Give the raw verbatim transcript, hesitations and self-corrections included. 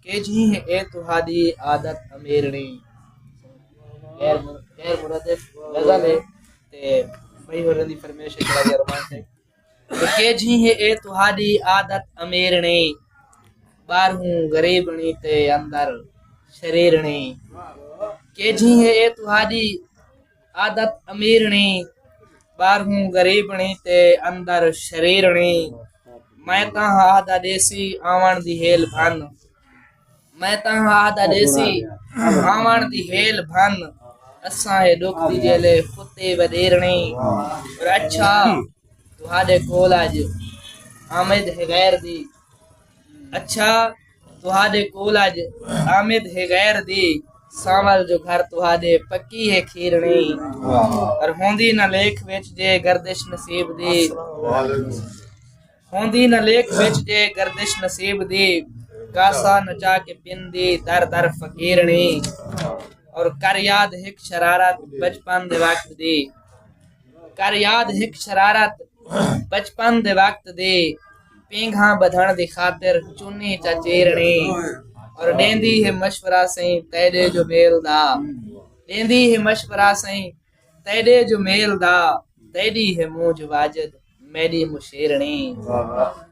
کیجھی ہے اے تہاݙی عادت امیرݨی۔ غیر مر- غیر مرادف غزل ہے تے بھائی ہوراں دی فرمائش ہے، تھوڑا جہا رومانٹک۔ تے کیجھی ہے اے تہاݙی عادت امیرݨی، ٻاہروں غریبݨی تے اندر شریرݨی۔ کیجھی ہے اے تہاݙی عادت امیرݨی، ٻاہروں غریبݨی تے اندر شریرݨی۔ میں تاں آہدا ݙیسی آوݨ دی ہیل بھن، میں تاں آہدا ݙیسی آوݨ دی ہیل بھن، اساں ہے ݙکھ دی جیلے کتے وݙیرݨی۔ اور اچھا تہاݙے کول اڄ آمد ہے غیر دی، اچھا تہاݙے کول اڄ آمد ہے غیر دی، سانول جو گھر تہاݙے پکی ہے کھیرݨی۔ اور ہوندی نہ لیکھ وچ جے گردش نصیب دی، ہوندی نہ لیکھ وچ جے گردش نصیب دی، کاسا نچا کے پندی در در فقیرݨی۔ اور کر یاد ہک شرارت بچپن دے وقت دی، کر یاد ہک شرارت بچپن دے وقت دی، پینگھاں ٻدھݨ دی خاطر چنی چا چیرݨی۔ اور ݙیندی ہے مشورہ سئیں تیݙے جو میل دا، ݙیندی ہے مشورہ سئیں تیݙے جو میل دا، تیݙی ہے مونجھ واجد میݙی مشیرݨی۔